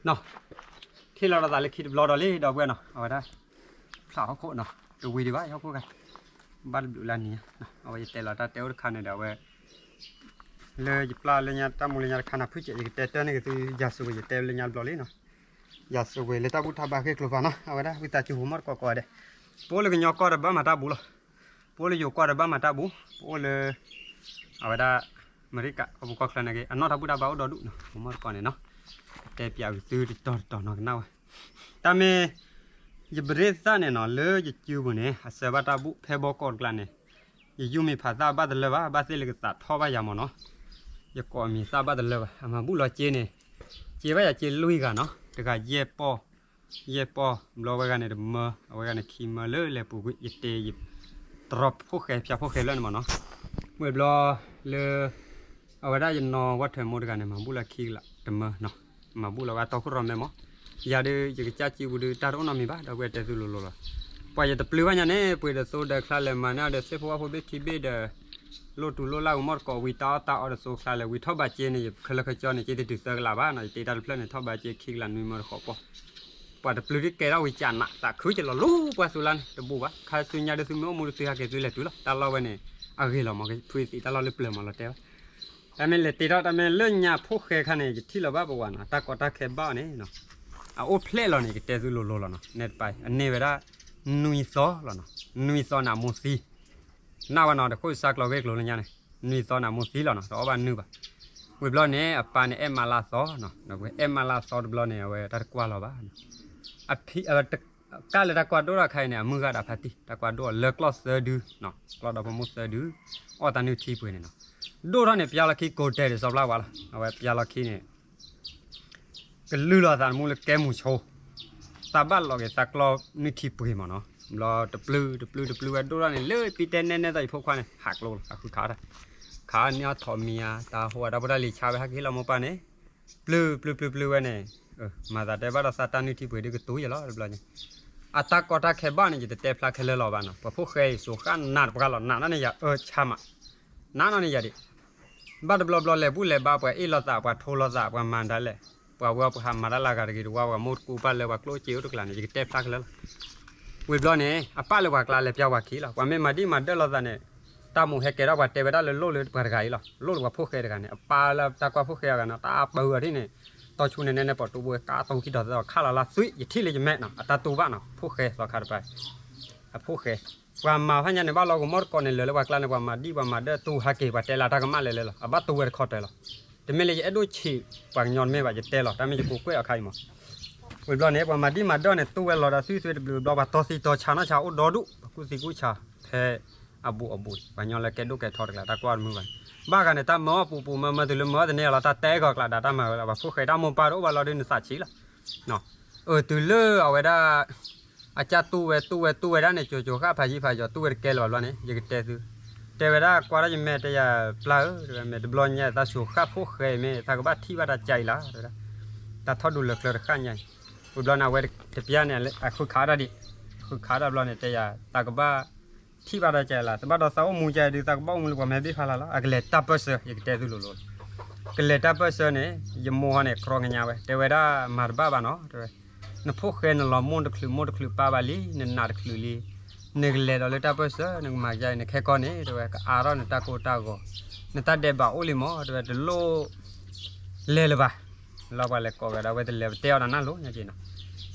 နီၤ, ထံၣ်လီၤဒီးသးလၢခံတဘျီဒီးလံ ဒီပုၢ်ဝဲၢ်နီၤ, အဝဲဒၣ် ဖျါဟီၣ်ခိၣ်နီၤ, တဝံၤဒံးဘၣ် ဟီၣ်ခိၣ်ခါ, ဘၣ်တဘျုးလၢနံၤ, အဝဲယတဲလီၤတၢ်တဲအိၣ်တခါန့ၣ်ဒီး အဝဲ လၢယပျၢ်လၢညါတၢ်မူလၢညါတခါန့ၣ် ဖုၣ်ကဲး ယကတဲတၢ်န့ၣ်က့ၤသု ယၤစူၤဝဲ ယတဲလၢညါတဘျီလံနီၤ, ယၤစူၤဝဲလၢတၢ်ဘူၣ်ထီၣ်ဘါဃ့ၢ်ကျိၤဖးနီၤ, အဝဲဒၣ်ဝံသးစူၤ ဟူးမီၢ်တကိးကိးဂၤဒဲး, ပအိၣ်လၢကညီကီၢ်ဒီးဘၣ်မၤတၢ်ဘူလီၤ, ပအိၣ်လၢယိၤကီၢ်ဒီးဘၣ်မၤတၢ်ဘူ, ပအိၣ်လၢ အဝဲဒၣ် အမဲရကၤ ကီၢ်ပူၤကီၢ်ချၢန့ၣ်က့ၤ အနီၢ်ထီၣ်ဘူၣ်တၢ်ဘါအိၣ်ဒီဒူၣ်နီၤ, ဟူးမီၢ်တကိးန့ၣ်နီၤ, တဲပၠးဝံၤသုတတီၤတတီၤနီၤကနၣ်ဝဲ, တၢ်မ့ၢ် ယပရ့သၣ်န့ၣ်နီၤ လၢယစုပူၤန့ၣ် အစၢၤဘၣ်တၢ်ဘူၣ်ဖဲဘီကီးတကျါန့ၣ်, ယယူၢ်မ့ၢ်ဖးသၣ်ဘၣ်တလၢဘၣ် ဘၣ်သ့ၣ်လၢကသးထီၣ်ဘၣ်ယၤမ့ၢ်နီၤ, ယကိးအမံၤသၣ်ဘၣ်တလၢဘၣ် အမၤဘူၣ်လီၤစ့န့ၣ်, စ့ဘၣ်ယၤစ့လွံၢ်ဂၤနီၤ, တဂၤယဲၢ်ပီၢ်, ယဲၢ်ပီၢ် ဘျီဝဲဂၤန့ၣ်တမၢ အဝဲဂၤန့ၣ်ခံမၢလၢလဲၤပူၤကွံာ် ယတ့ယ တရီဖိၣ်ဃဲ ဖၠါဖိၣ်ဃဲလၢန့ၣ်မ့ၢ်နီၤ, မ့ၢ်ဘျီ လၢ အဝဲဒၣ်ယနီၢ်ဝီၢ်ထွဲမိၢ်တဂၤန့ၣ် မၤဘူၣ်လီၤခံကလးတမၢနီၤ, မၤဘူၣ်လီၤဝဲတီခိၣ်ရိၣ်မဲမ့ၢ်, ယၤဒုး ယကစၢ်စုပူၤဒုး တၢ်တအိၣ်နီတမံၤဘၣ် ဒီပုၢ်ဝဲၢ်တဲသုလိၤလိၤလီၤ, ပှၤယတပျုၢ်ဘၣ်ညါန့ၣ် ပှ့ၤဒီးသိဒီးချါလဲၤမၤန့ၢ်ဒီးသ့ၣ်ဖိဝၣ်ဖိဘ့ၣ်ထံဘ့ၣ်ဒီး လိၣ်တူၢ်လိၣ်လၢဂီၤမီၢ်တကိးဝံၤတၢ်အီၣ်တၢ်အီဒီးသိချါလဲၤဝံၤထီၣ်ဘးစ့န့ၣ် ယခဲလၢာ်ခဲဆ့န့ၣ် စ့တတုၤသၢကလးဘၣ်နီၤ, ယတ့တၢ်တဖျၢၣ်န့ၣ် ထီၣ်ဘးစ့ခံကလးနွံမၢတဃိးပီၢ် ပှၤတပျုၢ်တကဲထီၣ်ဝံၤကနး သးခုကလီၤလူၤပှၤသူလါန့ၣ် တဘူးဘၣ်, ခါဆူညါဒုးသုမ့ၢ်အိၣ်မူဒုးသုဟဲက့ၤသုလဲၤတုၤလီၤ, တၢ်လီၢ်ဝဲန့ၣ် အဂ့ၤလီၤမး ဖုသံးတၢ်လီၢ်လၢပျၢၤမးလီၤတဲဘၣ်, တၢ်မ့ၢ်လဲၤတ့ထီၣ်တၢ်မ့ၢ်လၢညါဖိၣ်ဃဲခါန့ၣ် ယထံၣ်လီၤဘၣ်ပဝးနီၤ, တၢ်ကီတၢ်ခဲဘၣ်အီၤန့ၣ်နီၤ, အအိၣ်ဖျဲၣ်လီၤန့ၣ် ယကတဲသုလိၤလိၤလီၤနီၤ, နဲတပၤ အန့ၢ်ဝဲဒၣ် နွံသီလီၤနီၤ, နွံသီန့ၣ်အမိၢ်သံ နၢ်ဝဲနီၤ တခိၣ်စါကျီၤဂ့ၢ်ကျိၤလၢညါန့ၣ် နွံသီန့ၣ်အမိၢ်သံလီၤနီၤ, တအီၣ်ဘၣ်နုၢ်ဘၣ်, ဝံၤဘျီန့ၣ် အပၢ်န့ၣ်အဲၣ်မါလါသီနီၤ, အဲၣ်မါလါသီတဘျီန့ၣ် အဝဲတၢ်တကွၢ်လီၤဘၣ်, အဖံ ကၢ်လၢတၢ်ကွၢ်ဒိၣ်ထီၣ်ခါအံၤန့ၣ် အမုၢ်ဂၤဒီးဖါတံၢ် တၢ်ကွၢ်ဒိၣ်အီၤလၢကျီၢ်သၢဒုနီၤ, ကျီၢ်ဒီဖိမိၢ်သၢဒု အီၣ်တၢ်နုၢ်ထံပှ့ၤန့ၣ်နီၤ, ဒိၣ်ထီၣ်န့ၣ် ပျၢ်လီၤခံကိးတဲာ်ဒံးစီၤပျၢ်ဝါလီၤ, အဝဲပျၢ်လီၤခံန့ၣ် ကလုၢ်လီၤသးတမူလၢကဲမုၢ်ဆိ သးဘၣ်လီၤက့ၤသးကျီၢ်နုၢ်ထံပှ့ၤမးနီၤ, ဘျီတပျုၢ်တပျုၢ်တပျုၢ်ဝဲဒိၣ်ထီၣ်န့ၣ် လၢပံတဲနဲနဲသီယဖိခွါန့ၣ် ဟးကျိလီၤ အဃုခးတၢ်, ခးန့ၢ်အီၣ်ထိးမံၤဧါ တၢ်ဟိးတၢ်ဖိတၢ်လံၤဆါဝဲ ဟဲက့ၤဟ့ၣ်လီၤမိၢ်ပၢ်န့ၣ်, ပျုၢ်ပျုၢ်ပျုၢ်ပျုၢ်ဝဲန့ၣ်, မၤသးတဲဘၣ်ဒီးသးတၢ်နုၢ်ထံပှ့ၤဒုးကတူၤယဲလီၤတဘျီန့ၣ်, အတၢ်ကီတၢ်ခဲဘၣ်န့ၣ် ယတတဲဖျါခဲလၢာ်လီၤဘၣ်နီၤ, ပှၤဖိၣ်ဃဲအံၤစိၤဃၣ်နးတပှၢ်လီၤ, နးနီၢ်န့ၣ်ယၤအၢဆါမး, နးနီၢ်န့ၣ်ယၤဒံး ဘၣ်တဘျီဘျီလဲၤဘူၣ်လဲၤဘါ ပှၤအ့ၣ်လိာ်သး ပှၤထိလိာ်သး ပှၤမၤဒၣ်လဲာ်, ပှၤဝဲပှၤဟးမၤတၢ်လၢဂၤတဂ့ၤတဝါ ပှၤမိၢ်တကူပၢ်လၢပှၤကျိၣ်စ့အိၣ်တကျါန့ၣ် ယကတဲဖျါခဲလၢာ်လီၤ. ဝံၤဘျီန့ၣ် အပၢ်လၢပှၤကျါလဲၤပျၢ်ဝၤခံလီၤ. ပှၤမ့ၢ်မၤဒံၣ်မၤဒၢၣ်လိာ်သးန့ၣ် တၢ်မိၣ်ဟဲကဲထီၣ်ပှၤတဲဝဲဒၣ်လၢလိၣ်လၢပှၤတဂၤအံၤလီၤ. လိၣ်လၢပှၤဖိၣ်ဃဲတဂၤန့ၣ် အပၢ်လၢတၢ်ကွၢ်ဖိၣ်ဃဲအဂၤန့ၣ် တၢ်ပၢအထံၣ်န့ၣ် တီဆူန့ၣ်နဲနဲပိာ်တူဘိကါတီခံဒီးသၢခးလီၤလၢသွံၣ် ယထံၣ်လၢယမဲာ်နီၤ အတၢ်တူၢ်ဘၣ်နီၤ ဖိၣ်ဃဲသီခါတပၤ အဖိၣ်ဃဲ ပှၤမၤဖးညါန့ၣ် ဘၣ်လီၤဂီၤမီၢ်တကိးန့ၣ် လၢာ်လၢပှၤကျါန့ၣ် ပှၤမၤဒံၣ်ပှၤမၤဒၢၣ်တူၢ်ဟးက့ၤ ပှၤတဲလၢတၢ်ကမၣ်လဲၤလဲၤလီၤ. အဘၣ်တူၢ်ဝဲတခီတၢၤလီၤ. တမ့ၢ်လၢယအဲၣ်ဒိၣ်ဆံးပှၤကညီတမ့ၢ်ဘၣ် ယတဲလီၤ တၢ်မ့ၢ်ယကိးကွဲးအီၤခါအံၤမး ဝံၤဘျီန့ၣ် ပှၤမၤဒံၣ်မၤဒၢၣ်န့ၣ် တူၢ်ဝဲလီၤဒီးသွံၣ်သွံၣ်တဘျုးဘျီ ပှၤတီသံတီဆါနီၢ်ဆါအိၣ်ဒီဒူၣ် ပှၤကူၣ်သံကူၣ်ဆါ ဖဲအဘူးအဘူး ပှၤကညီလၢကဲဒိၣ်ကဲထီတကျါ တၢ်ကွၢ်တမုာ်ဘၣ်န့ၣ် ဘၣ်ဂၤန့ၣ် တၢ်မၢအီၣ်ပူၤပူၤမၢမၢတုၤလၢမၢအီၣ်တန့ၢ်အီၤလီၤ တၢ်တဲဂီၤကျါဒၣ်တၢ်မၤဝဲလီၤ ပှၤဖိၣ်ဃဲတၢ်မိၢ်ပၢ်တအိၣ်ဘၣ်လီၤဒုးနသးဆံးလီၤ အၢ တုၤလၢအဝဲဒၣ် အကၢ်တူၢ်ဝဲတူၢ်ဝဲတူၢ်ဝဲဒၣ်န့ၣ် ကၠိကၠိဃၣ်ဖးယံၤဖးယီၤ တူၢ်ဝဲတကဲလၢၤဘၣ်ဘျီန့ၣ် ယကတဲသု တဲဝဲဒၣ်ကွၢ်ထီၣ်ယမဲာ်တဲယၤပျၢ်ဧၢ တဝဲမ့ၢ်တဘျီညါသးစူၤဃၣ်ဖိၣ်ဃဲမ့ၢ် သးကဘၣ်ထံၣ်ဘၣ်တၢ်ကၢအံၤလီၤ တဝဲဒၣ် တၢ်ထီၣ်ဒူလၢာ်ကျၢၤတဃၣ်ညါအံၤ ဝံၤဘျီန့ၣ် အဝဲတပျၢ်န့ၣ် အဃုခးတၢ်ဒံး အဃုခးတၢ်ဘျီန့ၣ် တဲယၤ သးကဘၣ်ထံၣ်ဘၣ်တၢ်ကၢအံၤလီၤ တဘၣ်ဒီးသးအိၣ်မူကၢအံၤဒုး သးကဘၣ်အိၣ်မူလၢပှၤမဲာ်ဘ့ၣ်ဖးလၢ်လီၤ အကလဲၤတၢ်ပၢၢ်ဆၢ ယကတဲသုလိၤလိၤ ကလဲၤတၢ်ပၢၢ်ဆၢန့ၣ် ယမိၢ်ဟီန့ၣ် ကြီကညါဝဲ တဲဝဲဒၣ်မၤတဘၣ်ဘၣ်နီၤ တဲဝဲ နဖိၣ်ဃဲနလီၤမိၢ်တချုးမိၢ်တချုးပၢ်ဘၣ်လံ နနးတချုးလံ နကလဲၤဒီးလၢတၢ်ပၢၢ်ဆၢ နကမၤကၢအံၤ နခဲကီၢ်န့ၣ် တဲဝဲ ကအါထီၣ်နတၢ်ကိၢ်တၢ်ဂီၤ နတၢ်ဒဲးဘးအိၣ်လံမး တဲဝဲ တလိၣ်လဲၤလၢၤဘၣ် လီၤပှၤလဲၤကိးဝဲဒၣ်ဝဲ တလဲၤပတဲအီၤဒီးနၢ်လိၤညါက့ၤနီၤ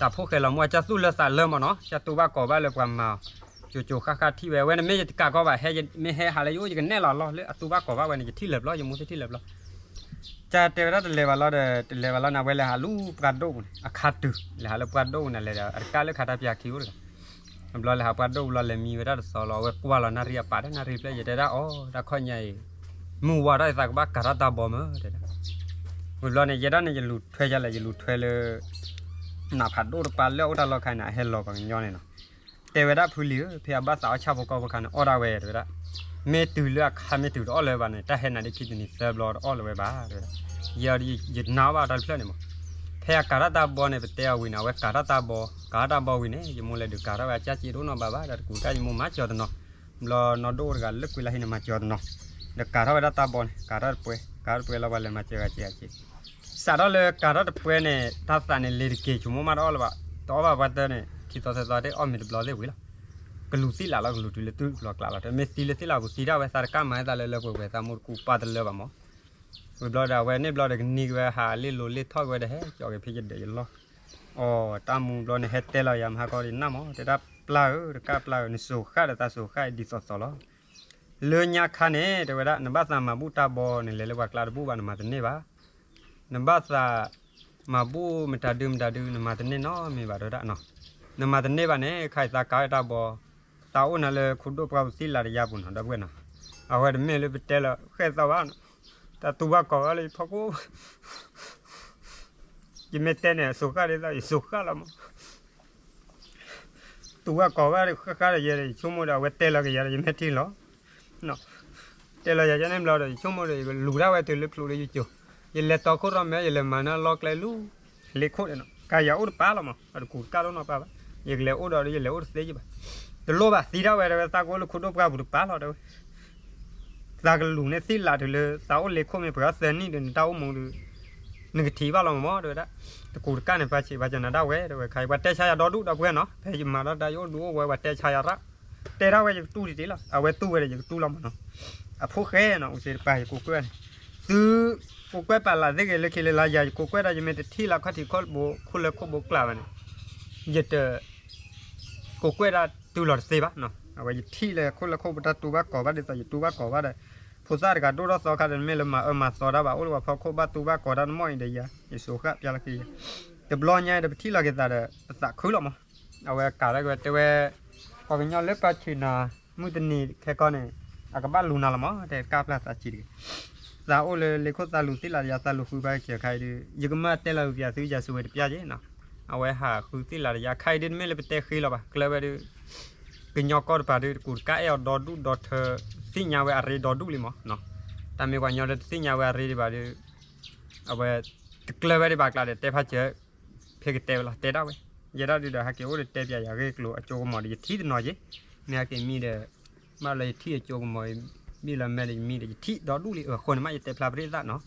တၢ်ဖိၣ်ဃဲလီၤမိၢ်အကၢ်သူၣ်လၢသးလၢမးနီၤ ကၢ်တူၢ်ဘၣ်ကိးဘၣ်လၢပှၤမၤ ကၠိကၠိဃၣ်ဃၣ်ထံၣ်ဝဲ အဝဲန့ၣ်မ့ၢ်ယတကးကီဘၣ် ဟဲမ့ၢ်ဟဲဟးလၢယအိၣ် ယကနဲၣ်လီၤလီၤလၢအတူၢ်ဘၣ်ကိးဘၣ်ဝဲန့ၣ် ယထံၣ်လၢၤဘျီ ယမိၢ်သ့ၣ်ထံၣ်လၢၤဘျီ ကၢ်တဲဝဲဒၣ်တလဲၤဘၣ်လီၤဒီး တလဲၤဘၣ်လီၤန့ၣ် အဝဲလဲၤဟးလူၤပှၢ်ဒိၣ်ပူၤန့ၣ် အခါတုၤ လဲၤဟးလၢပှၢ်ဒိၣ်ပူၤန့ၣ် လဲၤဒီး အတကၢ်လၢခးတၢ်ပၠးခံအိၣ်တဂၤ ဘျီလဲၤဟးပှၢ်ဒိၣ်ပူၤလီၤ လဲၤမံဝဲဒၣ်တသီလီၤ အဝဲကွၢ်လီၤနၣ်ရံၣ်အပာ်တၢ်နၣ်ရံၣ်ဖျၢၣ် ယတဲဒၣ်အီၤ တၢ်ခီၣ်ညါအံၤ မုၢ်ဝါထီၣ်အံၤ သးကဘၣ်ကၤထီၣ်တၢ်ဘီမး တဲဒၣ် ဝံၤဘျီန့ၣ် ယဲဒၣ်န့ၣ် ယလူၤထွဲယလဲၣ် ယလူၤထွဲလၢ နးဖးဒိၣ်တပၤလၢအအိၣ်တၢ်လီၢ်ခါန့ၣ် အဟဲလီၤပှၤကညီန့ၣ်နီၤ တဲဝဲဒၣ်ဖုလံၤဧၢ ဖဲအဘၣ်သးအီၣ်ဆၣ်ဖိကီၢ်ဖိခါန့ၣ် အီၣ်ဒၣ်ဝဲ တဲဝဲဒၣ် မ့ၢ်တုၤလၢအခါမ့ၢ်တုၤတအီၣ်လၢၤဘၣ်န့ၣ် တၢ်ဟဲနၤဒ်ခံတနံၤသၢဘျီတအီၣ်လၢၤဝဲဘၣ် တဲဝဲဒၣ် ယဲအီၤဒ်ယနာ်ဘၣ်တၢ်တဖျၢၣ်န့ၣ်မး ဖဲအကၤထီၣ်တၢ်ဘီန့ၣ် ပတဲအီၤဝံၤန့ၣ် အဝဲကၤထီၣ်တၢ်ဘီ ကၤထီၣ်တၢ်ဘီဝံၤန့ၣ် ယမိၢ်လဲၤဒုးကၤထီၣ်ဝဲအကၢ်စ့တအိၣ်နီတဘျီဘၣ် ဒီးတကူးတၢ်ယမိၢ်မၤစၢၤတနီၤ ဘျီနီၢ်ဒိၣ်တဂၤလၢကွံာ်လၢဟံၣ်န့ၣ် မၤစၢၤတနီၤ ဒီးကၤထီၣ်ဝဲဒၣ်တၢ်ဘီန့ၣ် ကၤထီၣ်တပှဲၤ ကၤထီၣ်တပှဲၤလီၤ ပှၤလဲၤမၤစၢၤဂၤစ့ဂၤစ့ စးထီၣ်လၢကၤထီၣ်တပွဲန့ၣ် တၢ်သးန့ၣ်လ့ၤတက့ၤ ဆိကမိၣ်မးတအီၣ်လၢၤဘၣ်, တအီၣ်ဘၣ်ပှၤတၢ်န့ၣ် ခံသီသၢသီတအီၣ်မ့ၤတဘျီသ့ၣ်ဝံၤလီၤ. ကလူၤသ့ၣ်လးလီၤ ကလူၤတုၤလၢတူၢ်ဘျီကျါလီၤ. တမ့ၢ်သံလၢသ့ၣ်လးပူၤသံတၢ်ဝဲ သးတကၢ်မၤသးလၢလၢပှဲၤပှဲၤ သးမူတကူပာ်တလၢဘၣ်မး. ဝံၤဘျီဒီး အဝဲန့ၣ်ဘျီဒီးကနံၤက့ၤဝဲ ဟးလ့လိၤလ့ထီၣ်က့ၤဝဲဒီး ဟဲကၠီက့ၤဖဲယဒၢးယလီၢ်. အီ တၢ်မူဘျီန့ၣ် ဟဲတဲလီၤယၤမဟါကီဒ်နၢ်မး တဲဒၣ်ပျၢ်ဧၢ တကၢ်ပျၢ်ဧၢ နစိၤဃၣ်ဒီးသးစိၤဃၣ်ဒ်သိးသိးလီၤ. လၢညါခါန့ၣ် တဲဝဲဒၣ် နဘၣ်သးမၤဘူၣ်တၢ်ဘီန့ၣ် လဲၤလၢပှၤကျါတဘူၣ်ဘၣ် နမၤတန့ၢ်ဘၣ်. နဘၣ်သးမၤဘူၣ်မတၤဒုမတၤဒု နမၤတန့ၢ်နီတမံၤဘၣ် တဲဝဲဒၣ်. နမၤတန့ၢ်ဘၣ်န့ၣ် ခါအံၤသးကၤဝဲတၢ်ဘီ, သးအိၣ်နၤလၢခိဒိၣ်ပှၢ်ပူၤသံလးတယါပူၤနီၤ ဒီပုၢ်ဝဲၢ်နီၤ. အဝဲတမ့ၢ်လၢပတဲလီၤဃဲၣ်သီဘၣ်နီၤ, တၢ်တူၢ်ဘၣ်ကီၤဘၣ်လၢယဖီခိၣ် ယမ့ၢ်တဲန့ၣ် အစိၤဃၣ်ဒ်သိး ယစိၤဃၣ်လီၤမး. တူၢ်ဘၣ်ကီၤဘၣ်ဃၣ်ဃၣ်ဒီးယဲဒီး ယဆိကမိၣ်ဒီး အဝဲတဲလီၤက့ၤယၤဒီး ယမ့ၢ်ထံၣ်လီၤ. တဲလီၤယၤယဲန့ၣ်ဘျီဒီး ယဆိကမိၣ်ဒီး ယကလူၤဒၣ်ဝဲတုၤလၢဖျိးလၢယကၠိ, ယလဲၤတီခိၣ်ထီၣ်မဲ ယလဲၤမၤနၢၤလီၢ်ကျဲလူၤ လ့ခိၣ်န့ၣ်နီၤ, ကယၤအိၣ်တပၤလီၤမး, အတကူးတကၢ်ဒိၣ်နီၢ်ပၤဘၣ်, ယကလဲၤအိၣ်ဒီး ယလဲၤအိၣ်တသ့ယဘၣ်. တလိၣ်ဘၣ်သံဒၣ်ဝဲ တဲဝဲ သးကအိၣ်လၢခိဒိၣ်ပှၢ်ပူၤတပၤလီၤ တဲဝဲ. သးကလူၤန့ၢ်သ့ၣ်လးတုၤလၢ သးအိၣ်လ့ခိၣ်မ့ၢ်ပှဲၤအီၤသၢနံၣ်ဒီး နတၢ်အိၣ်မူဒီး နကထံၣ်ဘၣ်လီၤမး တဲဝဲဒၣ်. တကူးတကၢ်န့ၣ် ပှၤဆံးပှၤစၢၤနၤဒၣ်ဝဲ တဲဝဲ. ခါအံၤ ပှၤတဲဆါယၤဒီဒူၣ် ဒီပုၢ်ဝဲၢ်နီၤ, ဖဲယမၤထီၣ်တၢ် ယအိၣ်ဒူအိၣ်ဝဲ ပှၤတဲဆါယၤရၣ်, တဲဒၣ်ဝဲ ယကတူၢ်တ့ၢ်တ့ၢ်လီၤ, အဝဲတူၢ်ဝဲဒီး ယကတူၢ်လီၤမးနီၤ. အဖိၣ်ဃဲနီၤ အိၣ်စ့တပၤ ယကိးကွဲၢ်န့ၣ်, သု ကိးကွဲၢ်ပာ်လးသ့ၣ်ဂ့ၤ လၢခံလၢလါယၤ ယကိးကွဲၢ်ဒၣ် ယမ့ၢ်တထံၣ်လၢခီၣ်ထံးခီၣ်ဘိ ခိၣ်လၢခိၣ်ဘိကျါဘၣ်န့ၣ် ယတ ကိးကွဲၢ်ဒၣ်တုၤလီၤတသ့ဘၣ်နီၤ. အဝဲယထံၣ်လၢခိၣ်လၢခိၣ်ဘိ တၢ်တူၢ်ဘၣ်ကီၤဘၣ် ဒ်သိးယတူၢ်ဘၣ်ကီၤဘၣ်ဒီး ဖိသၣ်တဂၤဒိၣ်ထီၣ်သီခါဒီး မ့ၢ်လၢမၤအၢမၤသီတၢ်ဘၣ် အိၣ်လၢပှၤဖီခိၣ် ဘၣ်တူၢ်ဘၣ်ကီၤတၢ်နမီၢ်အံၤဒီးယၤ ယစိၤဃၣ်ပျၢ်လီၤက့ၤယၤ. တဘျီညါအံၤဒီး ပထံၣ်လီၤက့ၤသးဒီး ပသးခုလီၤမး. အဝဲကၤထီၣ်က့ၤဝဲ တဲဝဲ ပှၤကညီလၢပာ်ဆံးနၤ မုၢ်တနံၤခဲကီန့ၣ် အကဘၣ်လူၤနၤလီၤမး တဲ တကၢ်ပျၢ်သးဆံးတဂ့ၤ. သးအိၣ်လၢလ့ခိၣ် သးလူၤသ့ၣ်လးတယါ သးလူၤဃုဘၣ်ကဲခါအံၤဒီး ယကမၢတဲလီၤပျၢ်သု ယၤစူၤဝဲတပျၢ်က့ၤနီၤ. အဝဲဟးဃုသ့ၣ်လးတယါ ခါအံၤဒ် တမ့ၢ်လၢပတဲဃ့လီၤဘၣ် ကျၢၢ်ဝဲဒီး ကညီကီၢ်တပၤဒီး တကူးတကၢ်အဲၣ်အီၤဒီဒူၣ်ဒီထၢ သ့ၣ်ညါဝဲအရ့ဒီဒူၣ်လံမး. တၢ်မ့ၢ်ပှၤကညီလၢတသ့ၣ်ညါဝဲအရ့ဒံးဘၣ်ဒီး အဝဲ တကျၢၢ်ဝဲဒံးဘၣ်ကျါဒီး တဲဖးစၢၤ ဖဲကတဲဝဲလီၤ တဲဒၣ်ဝဲ. ယဲဒၣ်ဒုဒီး ဟဲက့ၤအိၣ်ဒီးတဲပျၢ်ယၤဂ့ၢ်ကျိၤအကၠိကမီၤဒီး ယထံၣ်တနီၤက့ၤ, မ့ၢ်ဟဲက့ၤမံဒီး မ့ၢ်လၢယထံၣ်အကၠိကမီၤ ဘံၣ်လီၤမဲာ်ဒီးယမံဒီး ယထံၣ်ဒီဒူၣ်လံ အဃိန့ၣ်မး ယတဲဖျါပရ့သၣ်နီၤ.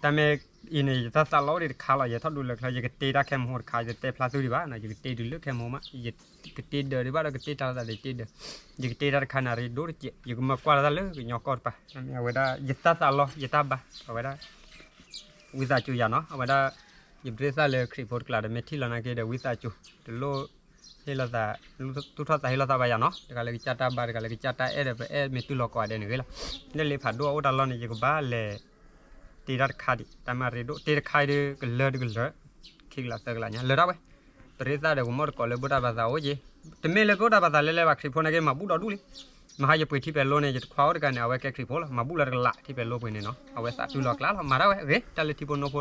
တၢ်မ့ၢ်အံၤန့ၣ် ယတၢ်သးလီအိၣ်ဒံးတခါလီၤ ယထီၣ်ဒူလၢချၢ ယကတ့တၢ်ခဲမဟိတခါ ယတတဲဖျါသုဒံးဘၣ်နီၤ ယကတ့တုၤလၢခဲမဟိမး ယကတ့ဒၢးဒံးဘၣ်ဒီးကတ့တၢ်လီၤသးဒီးတ့ဒၢး, ယကတ့တၢ်တခါန့ၣ် အရ့ဒိၣ်တကဲး ယကမၢကွၢ်လီၤတၢ်လၢကညီကီၢ်တပၤ အဝဲဒၣ် ယတၢ်သးလီ ယတၢ်ဘါ အဝဲဒၣ် ဝံသးစူၤယၤနီၤ အဝဲဒၣ် ယပရ့သၣ်လၢခရံာ်ဖိတကျါဒီး မ့ၢ်ထံၣ်လီၤနာ်က့ဒီး ဝံသးစူၤ တလိၣ်ဟ့ၣ်လီၤသး တူၢ်ထီၣ်သးဟ့ၣ်လီၤသးဘၣ်ယၤနီၤ တဂၤလၢကစၢ်တၢ်ဘါ တဂၤလၢကစၢ်တၢ်အဲၣ်ဒီး ပအဲၣ်မ့ၢ်တုၤလီၤကိးဂၤဒဲးန့ၣ်ဂ့ၤလီၤ. လၢလ့ဖးဒိၣ်အအိၣ်တၢ်လီၢ်န့ၣ် ယကဘၣ်လဲၤ တ့တၢ်တခါဒံး တၢ်မၤရ့ဒိၣ် တ့တခါအံၤဒီး ကလၢတကလၢာ် ခံကလးသၢကလးညါ လၢတၢ်ဝဲ ပရ့သၣ်ဒီးကမီၣ်တကိးလၢဗုဒ္ဓဘာသာအိၣ်က့ၤ, တမ့ၢ်လၢဗုဒ္ဓဘာသာလဲၤလဲၤဘၣ် ခရံာ်ဖိနာ်က့ မၤဘူၣ်ဒီဒူၣ်လံ. မဟါယပှ့ၤထံပဲၤလိန့ၣ် ယတခွါအိၣ်တဂၤန့ၣ် အဝဲကဲခရံာ်ဖိလီၤ မၤဘူၣ်လၢတကလး ထံပဲၤလိပှ့ၤန့ၣ်နီၤ အဝဲသးတုၤလီၤကျါလီၤ မၤတၢ်ဝဲ အဂ့ၤ တၢ်လၢထံဖိနိဖိ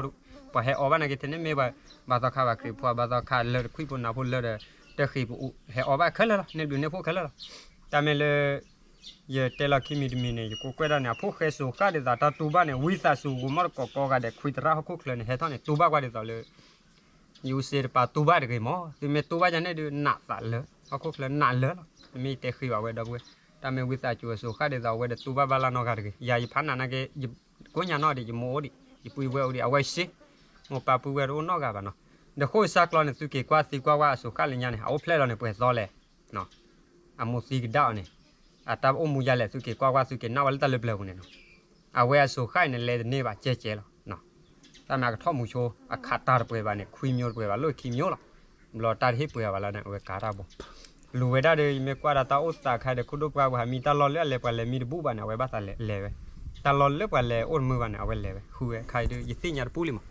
ပှၤဟဲအီၣ်ဘၣ်နာ်က့ ထဲန့ၣ်မ့ၢ်ပှၤ ဘၣ်သီခါဘၣ်ခရံာ်ဖိ ဘၣ်သီခါလၢတခွံၣ်ဖိနၢ်ဖိလၢဒီး တဃံးပအူး ဟဲအီၣ်ဘၣ်ခဲလၢာ်လီၤ န့ၣ်ဘျုးန့ၣ်ဖှိၣ်ခဲလၢာ်လီၤ. တၢ်မ့ၢ်လၢ ယတဲလီၤခံမံၤတမံၤန့ၣ် ယကိးကွဲၢ်ဒၣ်န့ၣ် အဖိၣ်ဃဲစိၤဃၣ်ဒ်သိးတၢ်တူၢ်ဘၣ်န့ၣ် ဝံသးစူၤ ဂိၤမီၣ်တကိးကိးဂၤဒဲး ခွံသရၣ်ဟီၣ်ခိၣ်ချၢန့ၣ် ဟဲထီၣ်န့ၣ် တူၢ်ဘၣ်ကွၢ်ဒ်သိးလၢ ယူၤစ့တပၤတူၢ်ဘၣ်တဂ့ၤမး, သုမ့ၢ်တူၢ်ဘၣ်ယၤန့ၣ်ဒုး နးသးလၢ ဟီၣ်ခိၣ်ချၢနးလၢလီၤ. တမ့ၢ်ယတဲဃ့ဘၣ်ဝဲဒီပုၢ်ဝဲၢ်, တၢ်မ့ၢ်ဝံသးစူၤအစိၤဃၣ်ဒ်သိးအဝဲဒီးတူၢ်ဘၣ်ဘၣ်လၢနီတဂၤတဂ့ၤ. ယၤယဖးနးနာ်က့ ကိညါနီၢ်ဒံး ယမိၢ်အိၣ်ဒံး ယပုၢ်ယဝဲၢ်အိၣ်ဒံး အဝဲစ့ မိၢ်ပၢ်ပုၢ်ဝဲၢ်တအိၣ်နီတဂၤဘၣ်နီၤ. ဒီးဃိၣ်စၢ်ကျီန့ၣ် သုက့ၤကွၢ်သံကွၢ်ဝဲအစိၤဃၣ်လၢညါန့ၣ် အအိၣ်ဖျဲၣ်လီၤန့ၣ် ပှဲၤသီလဲၣ် အမိၢ်သံကဒါအီၤန့ၣ် အတၢ်အိၣ်မူယၤလဲၣ် သုက့ၤကွၢ်ကွၢ် သုက့ၤနၣ်ဝဲလၢတၢ်လၢပျၢၤပူၤန့ၣ်နီၤ. အဝဲအစိၤဃၣ်အံၤန့ၣ် လဲၤတန့ၢ်ဘၣ်ကဲကဲလီၤ. တၢ်မ့ၢ်အကထီၣ်မူဆိ အခးတၢ်တပှဲၤဘၣ်န့ၣ် ခွံမျိုးတပှဲၤဘၣ် လၢခံမျိုးလီၤ. ဘျီတၢ်တဟ့ၣ်ပှဲၤဘၣ်လီၤန့ၣ် အဝဲကၤတၢ်ဘီ လူၤဝဲဒၣ်ဒီး ယမ့ၢ်ကွၢ်ဒီးတၢ်အိၣ်သးခါဒီး ခိၣ်ဒိၣ်ပှၢ်ပူၤဟးမံတၢ်လီၢ်လၢအလဲၤပှၤလဲၤ မံတဘူၣ်ဘၣ်န့ၣ် အဝဲဘၣ်သးလဲၤလဲၤဝဲ. တၢ်လီၢ်လၢပှၤလဲၤအိၣ်တမုာ်ဘၣ်န့ၣ် အဝဲလဲၤဝဲ ဃုဝဲခါအံၤဒီး ယသ့ၣ်ညါတပူၤလံမး.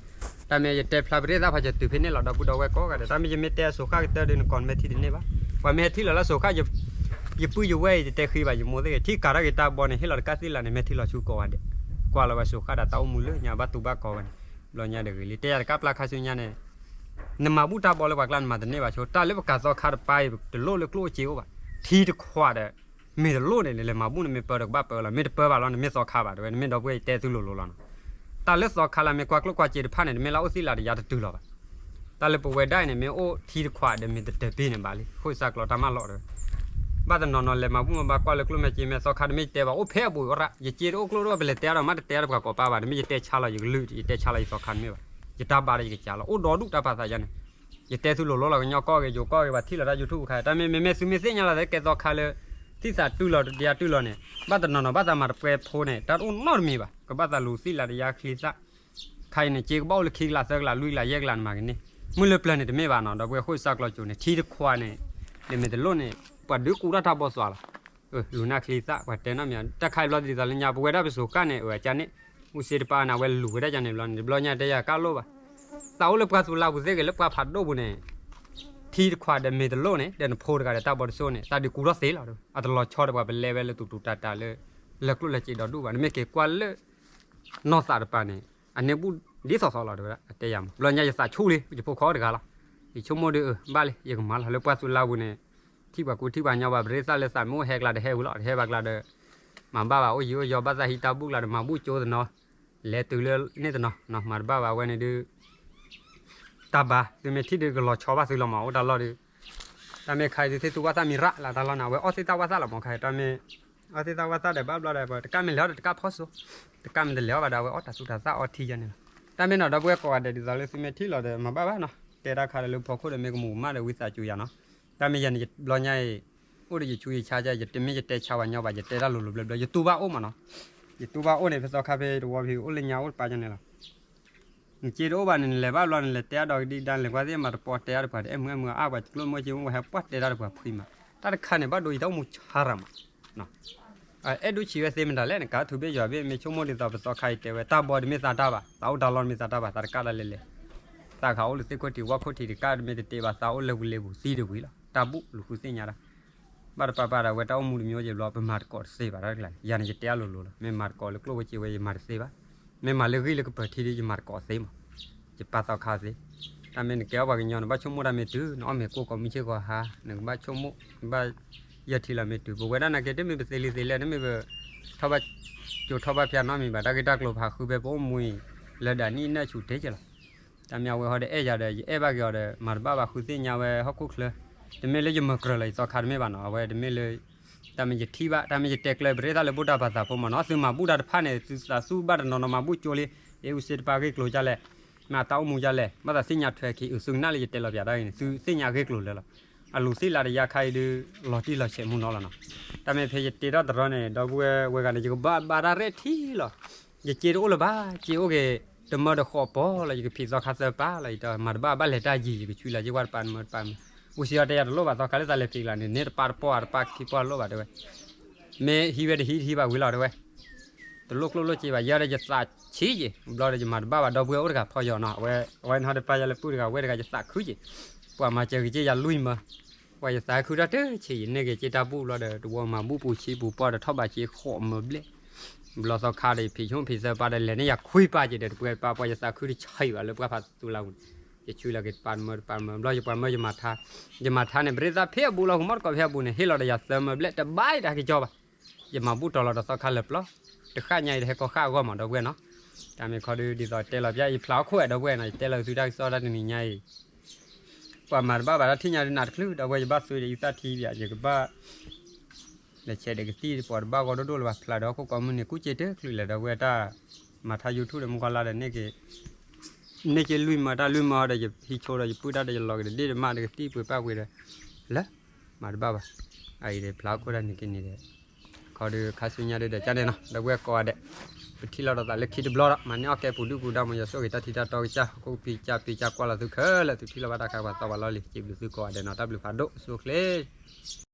တၢ်မ့ၢ်ယတဲဖျါပရ့သၣ်ဖးစၢၤတုၤဖဲန့ၣ်လီၤ ဒီပုၢ်ဒီဝဲၢ်ကိးဂၤဒဲး တၢ်မ့ၢ်ယမ့ၢ်တဲအစိၤဃၣ်ကတၢၢ်ဒီး နကိးနမဲာ်ထံတန့ၢ်ဘၣ်. ပှၤမ့ၢ်ဟဲထံၣ်လီၤလၢအစိၤဃၣ် ယပုၢ်ယဝဲၢ်အံၤ ယတဲဃ့ဘၣ် ယမိၢ်သ့ၣ်ဂ့ၤ ထံၣ်ကၤထီၣ်က့ၤတၢ်ဘီန့ၣ် ဟ့ၣ်လီၤတကၢ်သ့ၣ်လၢန့ၣ် မ့ၢ်ထံၣ်လီၤဆူကိးဂၤဒဲး ကွၢ်လီၤဝဲအစိၤဃၣ်ဒီးတၢ်အိၣ်မူလၢညါဘၣ်တူၢ်ဘၣ်ကီၤဝဲန့ၣ် ဘျီညါဒီးဂ့ၤလံ တဲယၤတကၢ်ပျၢ်ခါဆူညါန့ၣ် နမၤဘူၣ်တၢ်ဘီလၢပှၤကျါနမၤတန့ၢ်ဘၣ်ဆိ တၢ်လၢပကၤသီခါတပၤအံၤ တလိၣ်လၢကျိၣ်အိၣ်စ့အိၣ်ဘၣ်. ထံတခွးဒီး မ့ၢ်တလိၣ်န့ၣ် နလဲၤမၤဘူၣ်န့ၣ် မ့ၢ်ပၢဒီးကဘၣ်ပၢလီၤ မ့ၢ်တပၢဘၣ်လီၤ နမ့ၢ်သီခါဘၣ် တဝဲ နမ့ၢ်ဒီပုၢ်ဝဲၢ်ယတဲသုလိၤလိၤလီၤနီၤ. တၢ်လၢသီခါလၢမ့ၢ်ကွၢ်ကျိၣ်ကွၢ်စ့တဖၣ်န့ၣ် တမ့ၢ်လၢအိၣ်သ့ၣ်လးတယါတတုၤလီၤဘၣ်. တၢ်လၢပဝဲဒၣ်အံၤန့ၣ် မ့ၢ်အိၣ်ထံတခွးဒီးမ့ၢ်တတၢၤဘ့ၣ်န့ၣ်ဘၣ်လံ ဃိၣ်စၢ်ကျီတၢ်မၢလီၤတဝဲ ဘၣ်တနီၤနီၤလဲၤမၤဘူၣ်မၤဘါကွၢ်လၢကျိၣ်မဲာ်စ့မဲာ် သီခါတမ့ၢ်ယတဲဘၣ် အိၣ်ဖဲအဘူးအရၣ် ယစ့တအိၣ်ကျိၣ်တအိၣ် ပလဲၤတဲဒီးမ့ၢ်တတဲတပှၤကိးပၢ်ဘၣ် တမ့ၢ်ယတဲဆါလီၤယကလုၢ် ယတဲဆါလီၤယသီခါတမ့ၢ်ဘၣ် ယတၢ်ဘါဒီးယကစၢ်လီၤ အိၣ်ဒီဒူၣ်တၢ်ဖးသးယါန့ၣ် ယတဲသုလိၤလိၤလီၤ ကညီကီၢ်ဂ့ၤ ယိၤကီၢ်ဂ့ၤ ပှၤထံၣ်လီၤတၢ် YouTube ခါ တၢ်မ့ၢ် မ့မ့ၢ်သုမ့ၢ်သ့ၣ်ညါလီၤသကဲသီခါလၢ ထံၣ်သးတုၤလီၤတဒံးအတုၤလီၤန့ၣ် ဘၣ်တနီၤနီၤ ဘၣ်သးမၤတပွဲဖိန့ၣ် တၢ်တအိၣ်နီတမံၤဘၣ် ကဘၣ်သးလူၤသ့ၣ်လးတယါချံသၣ် ခါအံၤန့ၣ် စ့ကဘၣ်အိၣ်လၢခံကလးသၢကလးလွံၢ်ကလးယဲၢ်ကလးန့ၣ်မၤကန့ၢ် မုၢ်လၢပျၢၤန့ၣ်တမ့ၢ်ဘၣ်နီၤ ဒီပုၢ်ဝဲၢ်ဃိၣ်စၢ်ကျီၤစိၤန့ၣ် ထံတခွးန့ၣ် ဒမဲာ်တလိၣ်န့ၣ် ပှၤဒုးကူတၢ်တၢ်ဘီသွါလီၤ လူၤနၢ်ချံသၣ် ပှၤတဲနီတမံၤ တၢ်ခါအံၤဘျီဒ်သိးလၢညါ ပဝဲဒၣ်ပစိၤကၣ်န့ၣ် အဝဲကန့ၣ် မူစ့တပၢ်န့ၣ် အဝဲလူၤဝဲဒၣ်ကန့ၣ်ဘျီန့ၣ် တဘျီညါတဲယၤကၣ်လိၣ်ဘၣ် သးအိၣ်လၢပှၤသူလးပူၤသ့ၣ်ဂ့ၤ လၢပှၤဖးဒိၣ်ပူၤန့ၣ် ထံတခွးဒီးမ့ၢ်တလိၣ်န့ၣ် ဒီးနဖိတဂၤဒီးတၢ်ဘီတစိၣ်န့ၣ် သးဒုးကူထီၣ်သ့လီၤ အတလီၤဆီဒီးပှၤပလဲဝဲလၢတူၤတူၤတၢ်တၢ်လၢ လၢကျိၣ်လၢစ့ဒီဒူၣ်ဘၣ် နမ့ၢ်က့ၤကွၢ်လၢ နီၢ်သးတပၤန့ၣ် အန့ၢ်ဘူၣ်ဒ်သိးသိးလီၤ တဲဝဲဒၣ် အတဲယၤမး ဘျီညါယသးဆူၣ်လံ ယဖိခွါအိၣ်တဂၤလီၤ ယဆိကမိၣ်ဒီး ဘၣ်လံ ယကမၤလီၤ လၢပှၤသူလးပူၤန့ၣ် ထံၣ်ပှၤကူထံၣ်ပှၤညီဘၣ် ပရ့သၣ်လၢသးမ့ၢ်အိၣ်ဟဲကျါဒီးဟဲဝံၤလီၤ တဟဲဘၣ်ကျါဒီး မၤဘၣ်ဘၣ် အိၣ်ယံၤအိၣ်ယီၤ ဘၣ်သးဟံးတၢ်ဘူၣ်ကျါဒီး မၤဘူၣ်ကၠိတနီၤ လဲၤတုၤလၢန့ၣ်တနီၤ မၤတဘၣ်ဘၣ်ဝဲန့ၣ်ဒုး တၢ်ဘါ သုမ့ၢ်ထံၣ်ဒုးကလီၤဆီဘၣ်သုလီၤမး အိၣ်တၢ်လီၢ်ဒုး တၢ်မ့ၢ်ခါအံၤဒုး သ့ၣ်သူဝၣ်သၣ်မံၤရၣ်လၢတၢ်လီၢ်န့ၣ် အဝဲအီၣ်သ့ၣ်သၣ်ဝၣ်သၣ်လီၤမး ခါအံၤတၢ်မ့ၢ် အီၣ်သ့ၣ်သၣ်ဝၣ်သၣ်ဒီးဘၣ်ဘျီဒီး တကၣ်မ့ၢ်လဲၤအီၤဒီးတကၣ်ဖီစိ တကၣ်မ့ၢ်တလဲၤအီၤဘၣ်ဒီး အဝဲအီၣ်တၢ်သူတၢ်သၣ်အီထံယါန့ၣ်လီၤ တၢ်မ့ၢ်နီၤ ဒီပုၢ်ဝဲၢ်ကိးဂၤဒဲး ဒ်သိးလၢသုမ့ၢ်ထံၣ်လီၤဒီး မၤဘၣ်ဘၣ်နီၤ တဲတၢ်ခါဒီးလၢဖီခိၣ်ဒီးမ့ၢ်ကမူၤကမၣ်ဒီးဝံသးစူၤယၤနီၤ တၢ်မ့ၢ်ယၤန့ၣ် ဘျီညါအံၤ အိၣ်ဒီးယဆူယဆါ ယတမ့ၢ်ယတဲဆါဝဲညီဘၣ် ယတဲတၢ်လိၤလိၤဘျၢဘျၢ ယတူၢ်ဘၣ်အိၣ်မးနီၤ ယတူၢ်ဘၣ်အိၣ်န့ၣ် ဖဲသီခါဖဲတဝီဖဲအိၣ်လၢညါအိၣ်တပၤညါန့ၣ်လီၤ နစ့တအိၣ်ဘၣ်န့ၣ် နလဲၤဘၣ်ဘျီ နလဲၤတဲအါဒီးကဒံကဒါ နလဲၤကွၢ်သ့ၣ်မၤတပီတဲအါတပှၤ တအဲၣ်မုာ်အဲၣ်မုာ်အါပှၤ ကျိၣ်မိၢ်စ့မိၢ် ပှၤဟဲပှၢ်တဲတၢ်တပှၤဖှံမး တၢ်တခါန့ၣ် ဘၣ်ဒိယတၢ်အိၣ်မူဆါရၤမး အဲၣ်ဒိၣ်ဆံးဝဲသ့မတၤလဲၣ် နကးထူဘ့ၣ်ယွၤဘ့ၣ် မ့ၢ်ဆိကမိၣ်ဒ်သိးပသီခါအံၤတဲဝဲ တၢ်ဘီတမ့ၢ်သးတၢ်ဘၣ် သးအိၣ်တၢ်လီၢ်တမ့ၢ်သးတၢ်ဘၣ် သးတကၣ်တၢ်လဲၤလဲၤ သးခးအိၣ်လၢသ့ၣ်ခိၣ်ထံးဝၣ်ခိၣ်ထံးတကၣ်တမ့ၢ်တတဲဘၣ် သးအိၣ်လၢဝံၤလ့ပူၤသံတဝံၤလီၤ တၢ်ဘူၣ်လူၤဃုသ့ၣ်ညါတၢ် ဘၣ်တပာ်ပာ်ဒီး အဝဲတၢ်အိၣ်မူတမံၤအိၣ်က့ၤဘျီ ပမၤတကိးတသ့ဘၣ်တၢ်တကျါ ယၤန့ၣ် ယတဲအါလိၤလိၤလီၤ မ့ၢ်မၤတကိးလၢကျိၣ်ဝဲစ့ဝဲ ယမၤတသ့ဘၣ် မ့ၢ်မၤလၢဂံၢ်လၢကပၢၤထံဒီး ယမၤတကိးသ့မး ယပာ်သီခါသ့ တၢ်မ့ၢ်နကဲအီၣ်ပှၤကညီ နဘၣ်ဆိကမိၣ်တၢ်မ့ၢ်တုၤ နအီၣ်မ့ၤကိၢ်ကိးမုၢ်ဆ့ၣ်ကိးဟါ နကဘၣ်ဆိကမိၣ် နဘၣ်ယဲၢ်ထံလီၤမ့ၢ်တုၤ ပဝဲဒၣ်နာ်က့ တမ့ၢ်ပသ့လံသ့လဲၣ် တမ့ၢ်ပ ထီၣ်ဘၣ် ကၠိထီၣ်ဘၣ်ဖၠါနီတမံၤဘၣ် တၢ်ဂ့ၢ်တၢ်ကျိၤဖးဃုဖဲပအိၣ်မူအံၤ လၢဒၣ်နံၣ်နၢ်ဆူၣ်တဲက့ၤလီၤ တၢ်မ့ၢ်အဝဲဟီဒီးအဲၣ်ယၤဒီး ယအဲၣ်ဘၣ်က့ၤအီၤဒီး မၤတဘၣ်ဘၣ်ဃုသ့ၣ်ညါဝဲဟီၣ်ခိၣ်ချၢ တမ့ၢ်လၢယမၤကြၢးလီၤယသီခါတမ့ၢ်ဘၣ်နီၤ အဝဲတမ့ၢ်လၢ တၢ်မ့ၢ်ယထံၣ်ဘၣ် တၢ်မ့ၢ်ယတဲကျၢၤပရ့သၣ်လၢဘူၣ်တၢ်ပာ်သးဖိမးနီၤ သုမၤဘူၣ်တၢ်တဖၣ်န့ၣ် သုသးသူဘၣ်တနီၤနီၤမၤဘူၣ်ကၠိလံ အ့ၣ်အူစ့တပၢ်ဂ့ၢ်ကျိၤဒ်လဲၣ် မ့ၢ်အတၢ်အိၣ်မူဒ်လဲၣ် ဘၣ်သးသ့ၣ်ညါထွဲခံ အုးသုကနၣ်လၢယတဲလီၤပၠးတၢ်အံၤန့ၣ် သုသ့ၣ်ညါဂ့ၢ်ကျိၤလၢလီၤ အလူၤသ့ၣ်လးတယါခါအံၤဒုး လီၤတံၢ်လီၤဆဲးမူနီၤလီၤနီၤ တၢ်မ့ၢ်ဖဲယတဲထီၣ်တရီန့ၣ် ဒီပုၢ်ဝဲၢ်ဝဲဂၤန့ၣ် ယကဘၣ်ဘါတၢ်ရဲၣ်ထံလီၤ ယစ့တအိၣ်လၢၤဘၣ် စ့အိၣ်က့ၤ တမၢတဃိးပီလီၤ ယကဖံးသီခါသၢပၢ်လီၤ ယတမၤတဘၣ်ဘၣ်လဲၤတၢ်ယံၤ ယကဆူလီၤ ယကွၢ်တပၤတမၢတပၤမၢ အူစံယီၤတဲယၤတလိၣ်ဘၣ်သီခါလၢသးလဲၤဖံးကလၤန့ၣ် န့ၢ်တပၢ်တပီၢ်တပၢ်ခံပီၢ်လိၣ်ဘၣ်တဲဝဲ မ့ၢ်ဟံးဝဲတဟံးတဟံးဘၣ်ဝံၤလီၤတဲဝဲ တလိၣ်ကျိၣ်လိၣ်စ့ဘၣ် ယၤဒီးယသးဆံးက့ၤ ဘျီဒီးယမၤတဘၣ်ဘၣ် ဒီပုၢ်ဝဲၢ်အိၣ်တဂၤဖီယီၤနီၤ အဝဲ အဝဲနဟီဒီးပၢ်ယၤလၢပုၢ်တဂၤဝဲၢ်တဂၤ ယသးခုက့ၤ ပှၤမၤစၢၤက့ၤစ့ယၤလွံၢ်မၢ ပှၤယသးခုတၢ်တဆံး ယန့ၢ်က့ၤစ့တၢ်ဘူၣ်ဘျီဒီး တဝီမၤဘူၣ်ပူၤဆံပူၤပီၢ်ဒီးထီၣ်ဘးစ့ဃိးမၢဘျဲၣ် ဘျီသီခါဒီးယဖံးဆိဖံးသၢပၢ်ဒီးလဲၤန့ၢ်ယၤခွံပၢ်က့ၤဒီး တပှဲၤပၢ်ပှၤယသးခုတဆံးဘၣ်လၢပှၤဖးသူလၢဝံၤ ယဆူလီၤက့ၤတပၢ်တမၢတပၢ်မၢ ဘျီယပှၤမၢယမၤထါ ယမၤထါန့ၣ် ပရ့သၣ်ဖဲအဘူးလီၤ ဟူမီၢ်တကိးဖဲအဘူးန့ၣ် ဟ့ၣ်လီၤဒီးယၤသၢမၢဘျဲၣ် တဘၣ်ယတၢ်ကစီၣ်ဘၣ် ယမၤဘူၣ်တီၤလီၤဒီးသီခါလၢပျီ တဃၣ်ညါအံၤတဟဲကီၢ်ဃၣ်အဂီၢ်မး ဒီပုၢ်ဝဲၢ်နီၤ တၢ်မ့ၢ်ခီဒုးဒ်သိးတဲလီၤပျၢ် ယဖျါဟီၣ်ခိၣ်ဝဲ ဒီပုၢ်ဝဲၢ်နီၤ ယတဲလီၤသုတၢ်ကစီၣ်တၢ်တနံၤညါအံၤ ပှၤမၤတဘၣ်ဘၣ်တၢ်ထံၣ်ညါဒုးနးတချုး ဒီပုၢ်ဝဲၢ် ယဘၣ်သွံဒီးယသၣ်ထံဘၣ် ယကဘၣ် လဲၤဆဲးဒီးကသံၣ်ပှၤတဘၣ်ဂီၢ်ဒိၣ်ဒိၣ်လၢၤဘၣ် ဖျါဒီးဟီၣ်ခိၣ်ကိးမုၢ်နံၤ ကူစ့တချုးလဲၣ် ဒီပုၢ်ဝဲၢ် တၢ်မၤထါ YouTube ဒီးမုၢ်ကီၢ်လါဒီး န့ၢ်က့ၤလွံၢ်မၢတၢ်လွံၢ်မၢဒီး ယဟံးဆိဒီးယပုၢ်တၢ်ဒီးယလီၤက့ၤဒီးဒ့ၣ်တမၣ်ဒီးကသံၣ်ပှ့ၤပၣ်ပှ့ၤဒီး လၢ မၤတဘၣ်ဘၣ် အအံၤဒီးဖျါဟီၣ်ခိၣ်တၢ်န့ၣ်က့ၤန့ၣ်ဒီး ခီဒုးခါဆူညါဒုးဒီးကန့ၣ်နီၤ ဒီပုၢ်ဝဲၢ်ကိးဂၤဒဲး ပထံၣ်လိာ်ဒီးသးလၢခံတဘျီဒီး မၤန့ၢ်အီၣ်ကဲပူၤဒုၣ်ပူၤဒါ မ်ယွၤဆိၣ်ဂ့ၤတၢ်ထံတၢ်တီကစၢ် ဟီၣ်ခိၣ်ကပံၤကစၢ် ပံၤကစၢ်ကွၢ်လီၤသုခဲလၢာ် သုထံၣ်လိာ်ဘၣ်တၢ်ခါပှၤသီပှၤလီၢ်လံၤ စံးဘျုးသုကိးဂၤဒဲးနီၤ တၢ်ဘျုးဖးဒိၣ် ဆိၣ်ချ့